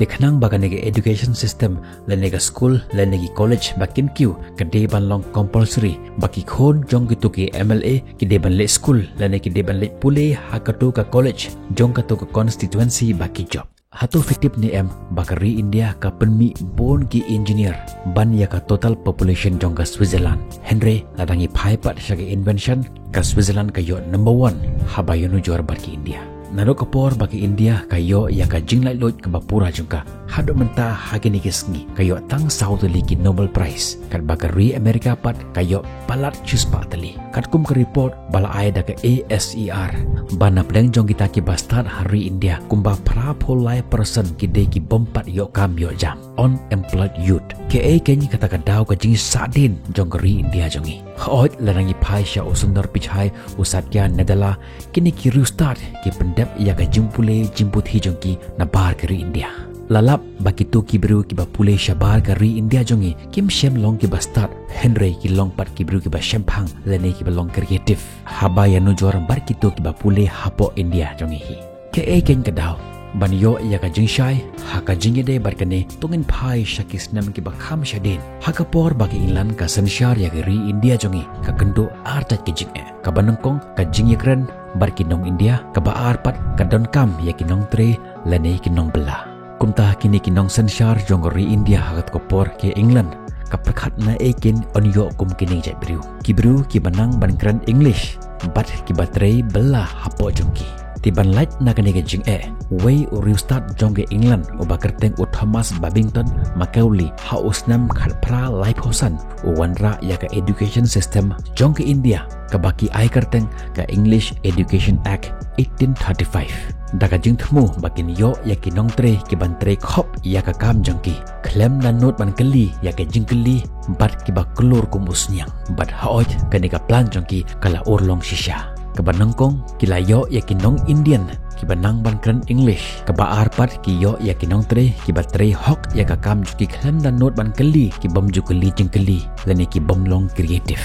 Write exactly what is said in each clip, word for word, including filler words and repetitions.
Te khnang ba kane ka education system lane ka skul lane ki college ba kiew ka dei ban long compulsory, ba ki khun jong kito ki M L A ki dei ban leit skul lane ki dei ban leit pule ha kato ka college jong kato ka constituency ba ki jop. Hato phi tip ne em ba ka ri India ka pynmih bun ki engineer ban ïa ka total population jong ka Switzerland? Hynrei lada ngi phai pat sha ka invention, ka Switzerland ka ïoh number one haba ïanujor bad ki India. Naduh ka por ba ki India ka ïoh ïa ka jinglaitluid kaba pura jong ka, haduh mynta ha kine ki sngi ka ïoh tang saw tylli ki Nobel Prize, katba ka ri America pat ka ïoh palat shispah tylli. Katkum ka report ba la ai da ka A S E R, ba na pdeng jong kita kiba stad ha ri India, kumba phra phew lai percent ki dei ki bym pat ïoh kam ïoh jam, unemployed youth. Kaei keiñ kata ka daw ka jingsahdien jong ka ri India jong ngi? Hooid, lada ngi phai sha u Sundar Pichai, u Satya Nadella, kine ki riewstad ki pyndep ïa ka jingpule jingputhi jong ki na bar ka ri India. La lap ba kito ki briew kiba pule shabar ka ri India jong ngi kim shym long kiba stad, hynrei ki long pat ki briew kiba shemphang lane kiba long creative haba ïanujor bad kito kiba pule hapoh India jong ngi hi. Kaei keiñ ka daw ban ïoh ïa ka jingshai ha ka jingïadei bad kane? To ngin phai sha ki snem kiba kham shadien, ha ka por ba ka England ka synshar ïa ka ri India jong ngi, ka kynduh ar jait ki jingeh. Kaba nyngkong, ka jingïakren bad ki nong India. Kaba ar pat, ka donkam ïa ki nongtrei lane ki nongbylla. Kumta kine ki nongsynshar jong ka ri India ha kato ka por, ka England, ka pyrkhat naei keiñ yn ïoh kum kine ki jait briew, ki briew kiba nang ban kren English bad kiba trei bylla hapoh jong ki. Te ban lait na kane ka jingeh, uwei u riewstad jong ka England uba kyrteng u Thomas Babington Macaulay, ha u snem khatphra laiphew san, u wanrah ïa ka education system jong ka India, kaba ki ai kyrteng ka English Education Act eighteen thirty-five, da ka jingthmu ba kin ïoh ïa ki nongtrei kiban trei khop ïa ka kam jong ki, khlem da nud ban kylli ïa ka jingkylli bad kiba klur kum u sniang. Bad hooid, kane ka plan jong ki ka la urlong shisha. Kaba nyngkong, ki la ïoh ïa ki nong Indian kiba nang ban kren English. Kaba ar pat, ki ïoh ïa ki nongtrei kiba trei hok ïa ka kam jong ki khlem da nud ban kylli ki bym ju kylli jingkylli lane ki bym long creative.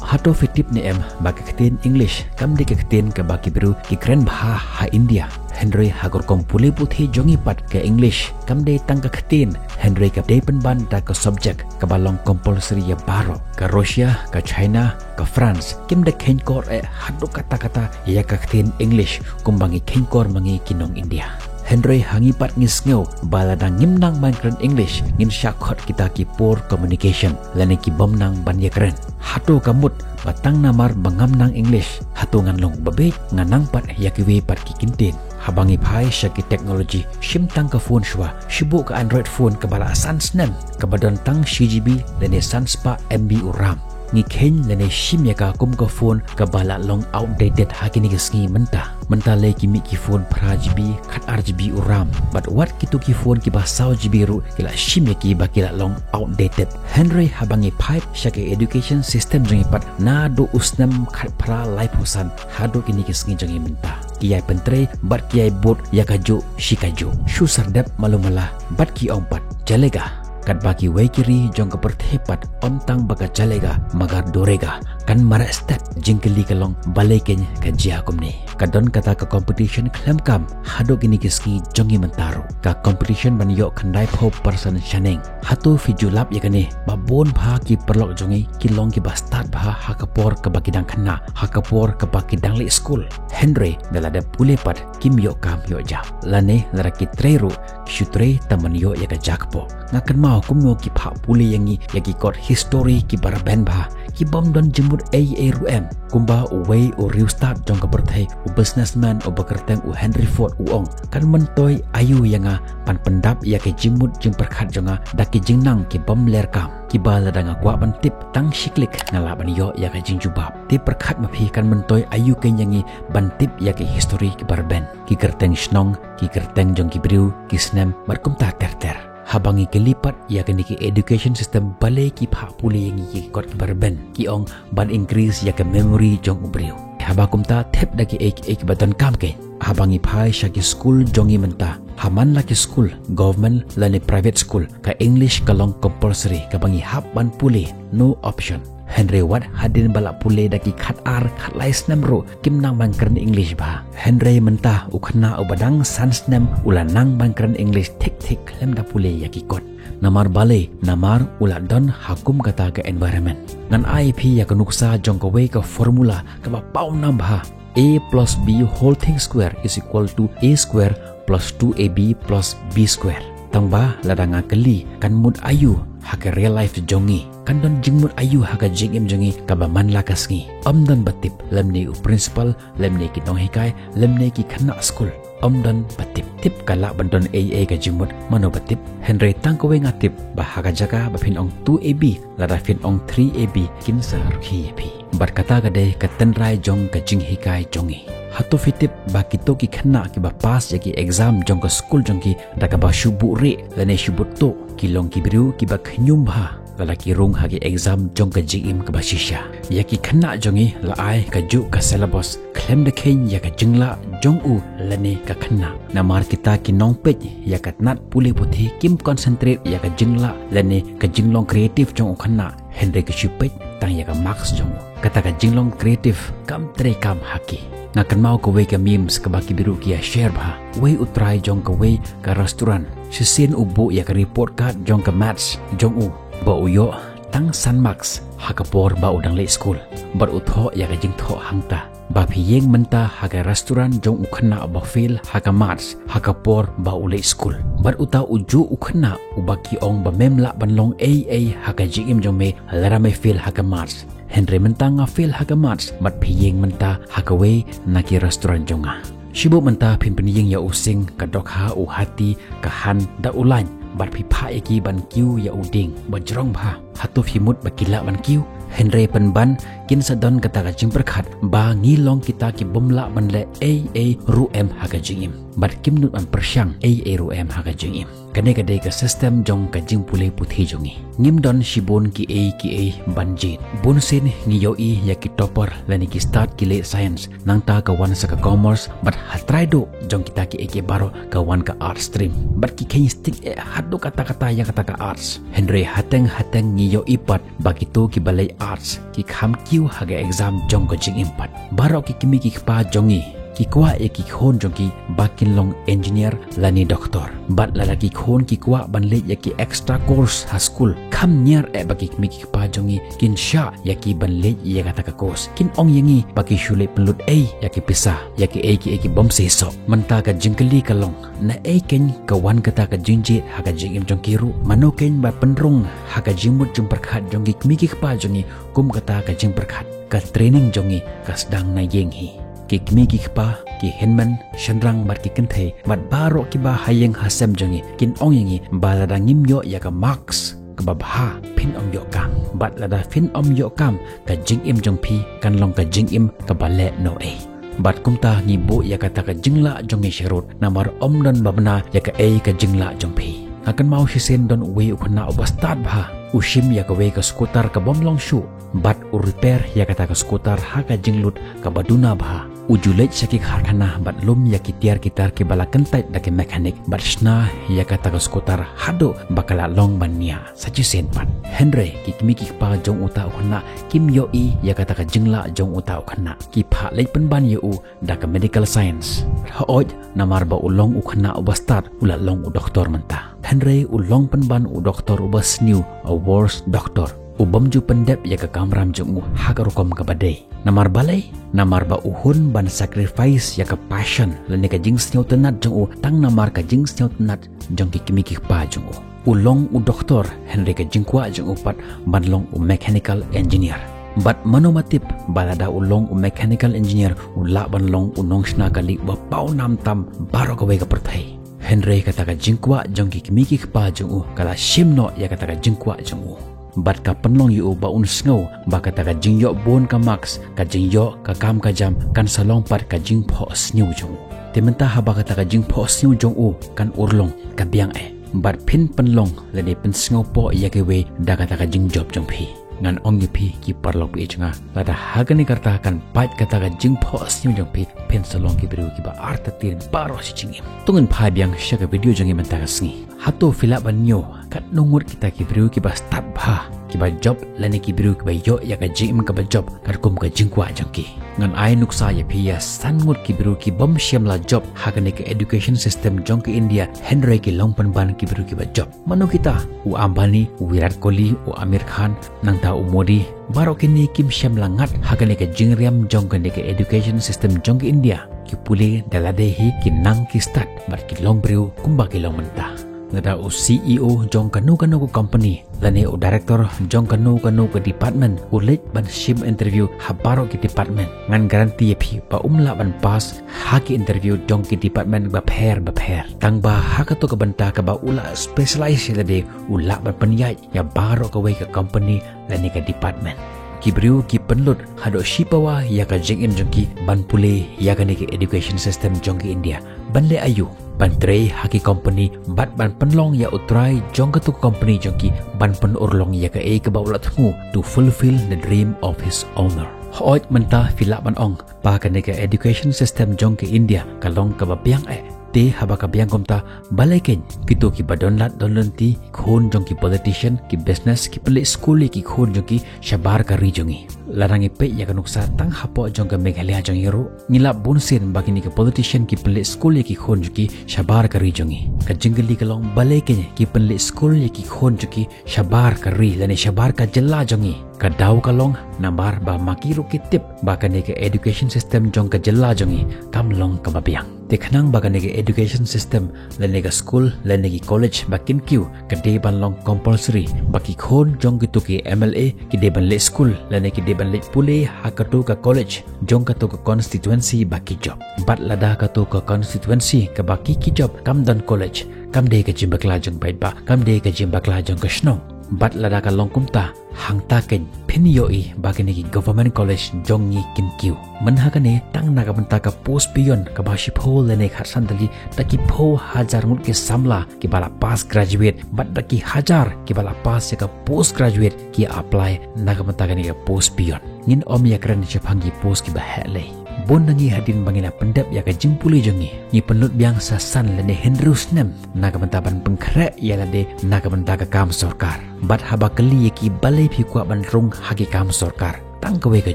Hato phi tip ne em ba ka ktien English kam dei ka ktien kaba ki briew ki kren bha ha India? Hynrei ha ka rukom pule puthi jong ngi pat, ka English kam dei tang ka ktien, hynrei ka dei pynban da ka subject kaba long compulsory ïa baroh. Ka Russia, ka China, ka France kim da kheiñkor eh haduh katta katta ïa ka ktien English kumba ngi kheiñkor ma ngi ki nong India. Hynrei ha ngi pat ngi sngew ba lada ngim nang ban kren English, ngin shah khot kita ki poor communication lane ki bym nang ban ïakren. Hato ka mut ba tang namar ba ngam nang English, hato ngan long ba bieit? Nga nang pat ïa kiwei pat ki kyntien. Haba ngi phai sha ki technology, shim tang ka phone shuwa, shibun ka Android phone kaba la san snem, kaba don tang shi G B lane san spah M B u RAM. Ngi kheiñ lane shim ïa ka kum ka phone kaba la long outdated ha kine ki sngi mynta. Mynta lei ki mih ki phone phra G B, khatar G B u RAM. Bad wat kito ki phone kiba saw G B ruh ki la shim ïa ki ba ki la long outdated. Hynrei haba ngi phai sha ka education system jong ngi pat, naduh u snem khatphra laiphew san haduh kine ki sngi jong ngi mynta, ki ïai pyntrei bad ki ïai bud ïa kajuh shi kajuh. Shu sardep malu mala bad ki ong pat, "Chalega." Katba kiwei ki ri jong ka pyrthei pat ong tang ba ka "Chalega magar durega", kan mareh stet. Jingkylli ka long, balei keiñ ka jia kumne? Ka don kata ka competition khlem kam haduh kine ki sngi jong ngi mynta ruh. Ka competition ban ïoh khyndaiphew percent shaneng. Hato phi ju lap ïa kane ba bun bha ki paralok jong ngi ki long kiba stad bha ha ka por kaba ki dang khynnah, ha ka por kaba ki dang leit skul? Hynrei da la dep pule pat kim ïoh kam ïoh jam. Lane lada ki trei ruh, ki shu trei tang ban ïoh ïa ka jaka pok. Nga kynmaw kumno ki phah pule ïa ngi ïa ki kot history kiba rben bha, ki bym don jingmut ei ei ruh em. Kumba uwei u riewstad jong ka pyrthei, u businessman uba kyrteng u Henry Ford, u ong, "Kan myntoi aïu ïa nga ban pyndap ïa ka jingmut jingpyrkhat jong nga da ki jingnang ki bym ler kam, kiba lada nga kwah ban tip tang shi klik nga lah ban ïoh ïa ka jingjubab." Te pyrkhat ma phi, kan myntoi aïu keiñ ïa ngi ban tip ïa ki history kiba rben, ki kyrteng shnong, ki kyrteng jong ki briew, ki snem bad kumta ter ter. Haba ngi kylli pat ïa kane ka education system, balei ki phah pule ïa ngi ïa ki kot kiba rben? Ki ong ban increase ïa ka memory jong u briew. Haba kumta, thep da kiei kiei kiba donkam keiñ. Haba ngi phai sha ki skul jong ngi mynta, ha man la ki skul, government lane private school, ka English ka long compulsory, kaba ngi hap ban pule, no option. Hynrei wat hadien ba la pule da ki khat ar khat lai snem ruh kim nang ban kren English bha. Hynrei mynta u khynnah uba dang san snem u la nang ban kren English thik thik khlem da pule ïa ki kot. Namar balei? Namar u la don ha kum kata ka environment. Ngan ai phi ïa ka nuksa jong kawei ka formula kaba paw nam bha. A plus B whole thing square is equal to A square plus two A B plus B square. Tang ba lada nga kylli kan mut aïu ha ka real life jong ngi, kan don jingmut aïu ha ka jingim jong ngi kaba man la ka sngi? Ym don ba tip, lymne u principal, lymne ki nonghikai, lymne ki khynnah skul. Ym don ba tip. Tip ka lah ban don ei ei ka jingmut, mano ba tip? Hynrei tang kawei nga tip, ba ha ka jaka ba phin ong two A B, lada phin ong three A B kin sa rkhie ïa phi. Bad kata ka dei ka tynrai jong ka jinghikai jong ngi. Hato phi tip ba kito ki khynnah kiba pass ïa ki exam jong ka skul jong ki da kaba shu buhrieh lane shu buhtuh, ki long ki briew kiba khñium bha lada ki rung ha ki exam jong ka jingim kaba shisha. Ïa ki khynnah jong ngi la ai kajuh ka syllabus khlem da kheiñ ïa ka jinglah jong u lane ka khynnah. Namar kita ki nongpeit ïa ka tnat pule puthi kim concentrate ïa ka jinglah lane ka jinglong creative jong u khynnah, hynrei ki shu peit tang ïa ka marks jong u. Kata ka jinglong creative kam trei kam ha ki. Nga kynmaw kawei ka memes kaba ki briew ki ïa share bha. Wei u trai jong kawei ka restaurant, shisien u buh ïa ka report card jong ka maths jong u, ba u ïoh tang san marks ha ka por ba u dang leit skul. Bad u thoh ïa ka jingthoh hangta, ba phi ïeng mynta ha ka restaurant jong u khynnah ba fail ha ka maths ha ka por ba u leit skul. Bad uta u juh u khynnah uba ki ong ba mem lah ban long ei ei ha ka jingim jong me lada me fail ha ka maths. Hynrei mynta nga fail ha ka maths, bad phi ïeng mynta ha kawei na ki restaurant jong nga. Shibun mynta phin pynïeng ïa u sing, ka dohkha, u hati, ka han, da u lain, bad phi phah ïa ki ban kiew ïa u dieng ba jrong bha. Hato phi mut ba ki lah ban kiew? Hynrei pynban kin sa don kata ka jingpyrkhat ba ngi long kita ki bym lah ban leh ei ei ruh em ha ka jingim. Bad kim nud ban pyrshang ei ei ruh em ha ka jingim. Kane ka dei ka system jong ka jingpule puthi jong ngi. Ngim don shibun kiei kiei ban jied. Bunsien ngi ïohi ïa ki topper lane ki stad ki leit science, nangta ka wan sa ka commerce, bad ha trai duh jong kita kiei kiei baroh ka wan ka arts stream. Bad ki kheiñ sting eh haduh katta katta ïa kata ka arts. Hynrei hateng hateng ngi ïohi pat ba kito kiba leit arts ki kham kiew ha ka exam jong ka jingim pat. Baroh ki kmie ki kpa jong ngi ki kwah ïa ki khun jong ki ba kin long engineer lane doctor. Bad lada ki khun ki kwah ban leit ïa ki extra course ha skul, kham ñiar eh ba ki kmie ki kpa jong ngi kin shah ïa ki ban leit ïa kata ka course. Kin ong ïa ngi ba ki shu leit pynlut ei ïa ki pisa, ïa kiei kiei ki bym shisha. Mynta ka jingkylli ka long, naei keiñ ka wan kata ka jingjied ha ka jingim jong ki ruh? Mano keiñ ba pynrung ha ka jingmut jingpyrkhat jong ki kmie ki kpa jong ngi kum kata ka jingpyrkhat? Ka training jong ngi ka sdang na ïing hi. Ki kmie ki kpa, ki hynmen shynrang bad ki kynthei bad baroh kiba ha ïing ha sem jong ngi kin ong ïa ngi ba lada ngim ïoh ïa ka marks kaba bha, phin ym ïoh kam. Bad lada phin ym ïoh kam, ka jingim jong phi kan long ka jingim kaba leh noh ei. Bad kumta ngi buh ïa kata ka jinglah jong ngi sharud, namar ym don ba bna ïa kaei ka jinglah jong phi. Nga kynmaw shisien don uwei u khynnah uba stad bha, u shim ïa kawei ka scooter ka bym long shuh, bad u repair ïa kata ka scooter ha ka jinglut kaba duna bha. U ju leit sha ki karkhana bad lum ïa ki tiar ki tar kiba la kyntait da ki mechanic bad shna ïa kata ka scooter haduh ba ka la long ban nia sa shisien pat. Hynrei ki kmie ki kpa jong uta u khynnah kim ïohi ïa kata ka jinglah jong uta u khynnah. Ki phah leit pynban ïa u da ka medical science. Hooid, namar ba u long u khynnah uba stad, u la long u doktor mynta. Hynrei u long pynban u doktor uba sniew, a worse doctor. U bym ju pyndep ïa ka kamram jong u ha ka rukom kaba dei. Namar balei? Namar ba u hun ban sacrifice ïa ka passion lane ka jingsngewtynnat jong u tang namar ka jingsngewtynnat jong ki kmie ki kpa jong u. U long u doktor, hynrei ka jingkwah jong u pat ban long u mechanical engineer. Bad mano ma tip ba lada u long u mechanical engineer u lah ban long u nongshna kali uba paw nam tam baroh kawei ka pyrthei. Hynrei kata ka jingkwah jong ki kmie ki kpa jong u ka la shim noh ïa kata ka jingkwah jong u. Bad ka pynlong ïa u ba un sngew ba kata ka jingïoh bun ka marks, ka jingïoh ka kam ka jam kan sa long pat ka jingphohsniew jong u. Te mynta haba kata ka jingphohsniew jong u kan urlong, ka biang eh. Bad phin pynlong lane pynsngewpoh ïa kiwei da kata ka jingjop jong phi. Ngan ong ïa phi ki paralok baieit jong nga, lada ha kane ka rta kan pait kata ka jingphohsniew jong phi, phin sa long ki briew kiba artatien baroh shi jingim. To ngin phai biang sha ka video jong ngi mynta ka sngi. Hato phi lah ban ñiew katno ngut kita ki briew kiba stad bha kiba jop lane ki briew kiba ïoh ïa ka jingim kaba jop katkum ka jingkwah jong ki. Ngan ai nuksa ïa phi ïa san ngut ki briew ki bym shym la jop ha kane ka education system jong ka India, hynrei ki long pynban ki briew kiba jop. Mano kita? U Ambani, u Virat Kohli, u Aamir Khan, nangta u Modi. Baroh kine kim shym la ngat ha kane ka jingriam jong kane ka education system jong ka India. Ki pule da lade hi, ki nang ki stad bad ki long briew kumba ki long mynta. Lada u C E O jong kano kano ka company lane u director jong kano kano ka department u leit ban shim interview ha baroh ki department, ngan guarantee ïa phi ba um lah ban pass ha ki interview jong ki department bapher bapher. Tang ba ha kato ka bynta kaba u la specialize ïa lade, u lah ban pynïaid ïa baroh kawei ka company lane ka department. Ki briew ki pynlut haduh shipawa ïa ka jingim jong ki ban pule ïa kane ka education system jong ka India. Ban leh aïu? Ban trei ha ki company bad ban pynlong ïa u trai jong kato ka company jong ki ban pynurlong ïa kaei kaba u la thmu, to fulfill the dream of his owner. Hooid, mynta phi lah ban ong ba kane ka education system jong ka India ka long kaba biang eh. Te haba ka biang kumta, balei kein kito kiba don lad don lynti, khun jong ki politician, ki business, ki pynleit skul ïa ki khun jong ki shabar ka ri jong ngi? Lada ngi peit ïa ka nuksa tang hapoh jong ka Meghalaya jong ngi ruh, ngi lap bunsien ba kine ki politician ki pynleit skul ïa ki khun jong ki shabar ka ri jong ngi. Ka jingkylli ka long, balei kein ki pynleit skul ïa ki khun jong ki shabar ka ri lane shabar ka jylla jong ngi? Ka daw ka long namar ba ma ki ruh ki tip ba kane ka education system jong ka jylla jong ngi kam long kaba biang. Te khnang ba kane ka education system lane ka skul lane ki college ba kin kiew ka dei ban long compulsory, ba ki khun jong kito ki M L A ki dei ban leit skul lane ki dei ban leit pule ha kato ka college jong kato ka constituency ba ki jop. Bad lada kato ka constituency kaba ki ki jop kam don college, kam dei ka jingbakla jong paidbah, kam dei ka jingbakla jong ka shnong. Bad lada ka long kumta, hangta kein phin ïohi ba kine ki government college jong ngi kin kiew. Myn ha kane, tang na ka bynta ka post peon kaba shiphew lane khatsan tylli, da ki phew hajar ngut ki samla kiba la pass graduate, bad da ki hajar kiba la pass ïa ka post graduate ki apply na ka bynta kane ka post peon. Ngin ym ïa kren shaphang ki post kiba heh lei. Bun na ngi hadien ba ngi la pyndep ïa ka jingpule jong ngi, ngi pynlut biang sa san lane hynriew snem na ka bynta ban pynkhreh ïa lade na ka bynta ka kam sorkar. Bad haba kylli ïa ki balei phi kwah ban rung ha ki kam sorkar, tang kawei ka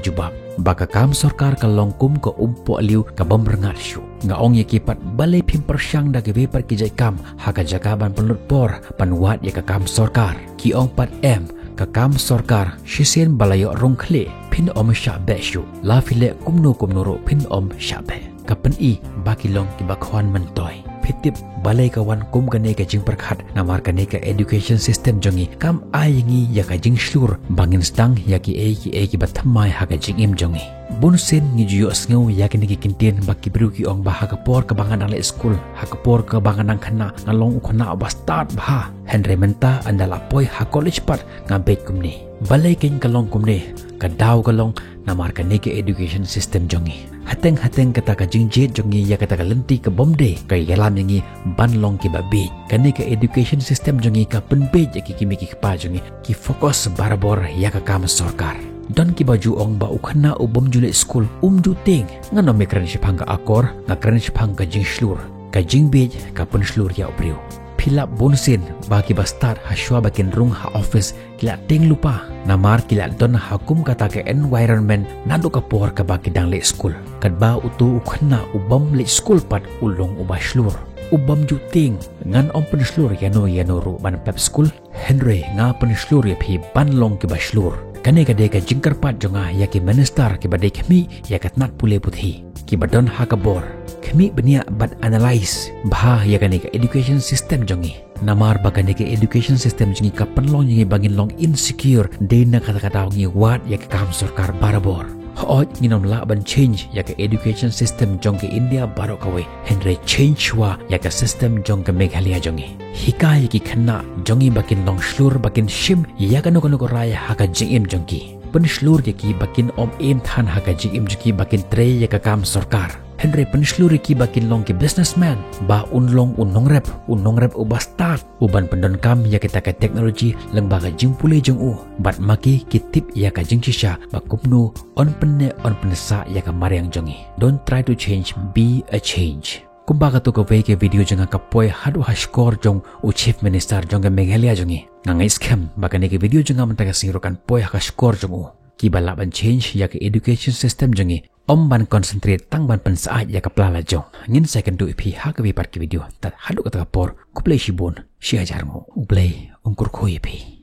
jubab, ba ka kam sorkar ka long kum ka umpohliew ka bym rngat shuh. Nga ong ïa ki pat, balei phim pyrshang da kiwei pat ki jait kam ha ka jaka ban pynlut por ban wad ïa ka kam sorkar? Ki ong pat, em, ka kam sorkar shisien ba la ïoh rung khlieh, phin ym shah beh shuh. La phi leh kumno kumno ruh phin ym shah beh. Ka pyni ba ki long kiba khwan myntoi. Phi tip balei ka wan kum kane ka jingpyrkhat? Namar kane ka education system jong ngi kam ai ïa ngi ïa ka jingshlur ba ngin sdang ïa kiei kiei kiba thymmai ha ka jingim jong ngi. Bunsien ngi ju ïohsngew ïa kine ki kyntien ba ki briew ki ong ba ha ka por kaba nga dang leit skul, ha ka por kaba nga dang khynnah, nga long u khynnah uba stad bha. Hynrei mynta ynda la poi ha college pat nga beit kumne. Balei kein ka long kumne? Ka daw ka long namar kane ka education system jong ngi. Hateng hateng kata ka jingjied jong ngi ïa kata ka lynti ka bym dei ka ïalam ïa ngi ban long kiba bieit. Kane ka education system jong ngi ka pynbieit ïa ki kmie ki kpa jong ngi. Ki focus barabor ïa ka kam sorkar. Don kiba ju ong ba u khynnah u bym ju leit skul um ju tieng. Ngan ym ïa kren shaphang ka akor, nga kren shaphang ka jingshlur. Ka jingbieit ka pynshlur ïa u briew. Phi lap bunsien ba kiba stad hashwa ba kin rung ha office ki la tieng lypa, namar ki la don ha kum kata ka environment naduh ka por kaba ki dang leit skul. Katba uto u khynnah u bym leit skul pat u long uba shlur, u bym ju tieng. Ngan ym pynshlur ïano ïano ruh ban pep skul, hynrei nga pynshlur ïa phi ban long kiba shlur. Kane ka dei ka jingkyrpad jong nga ïa ki minister kiba dei khmih ïa ka tnat pule puthi, kiba don ha ka bor, khmih bniah bad analyse bha ïa kane ka education system jong ngi. Namar ba kane ka education system jong ngi ka pynlong ïa ngi ba ngin long insecure, dei na kata ka daw ngi wad ïa ka kam sorkar barabor. Hooid, ngin ym lah ban change ïa ka education system jong ka India baroh kawei, hynrei change shuwa ïa ka system jong ka Meghalaya jong ngi. Hikai ïa ki khynnah jong ngi ba kin long shlur, ba kin shim ïa kano kano ka rai ha ka jingim jong ki. Pynshlur ïa ki ba kin ym im than ha ka jingim jong ki, ba kin trei ïa ka kam sorkar. Hynrei pynshlur ïa ki ba kin long ki businessman, ba un long u nongrep, u nongrep uba stad, u ban pyndonkam ïa kita ka technology lyngba ka jingpule jong u. Bad ma ki ki tip ïa ka jingshisha ba kumno yn pynneh yn pynsah ïa ka mariang jong ngi. Don't try to change, be a change. Kumba katto kawei ka video jong nga ka poi haduh ha shkor jong u Chief Minister jong ka Meghalaya jong ngi, nga ngeit skhem ba kane ka video jong nga mynta ka sngi ruh kan poi ha ka shkor jong u. Kiba lah ban change ïa ka education system jong ngi, ym ban concentrate tang ban pynsyaid ïa ka pla la jong. Ngin sa ïakynduh ïa phi ha kawei pat ka video. Tad haduh kata ka por, khublei shibun, shi hajar nguh. U Blei un kyrkhu ïa phi.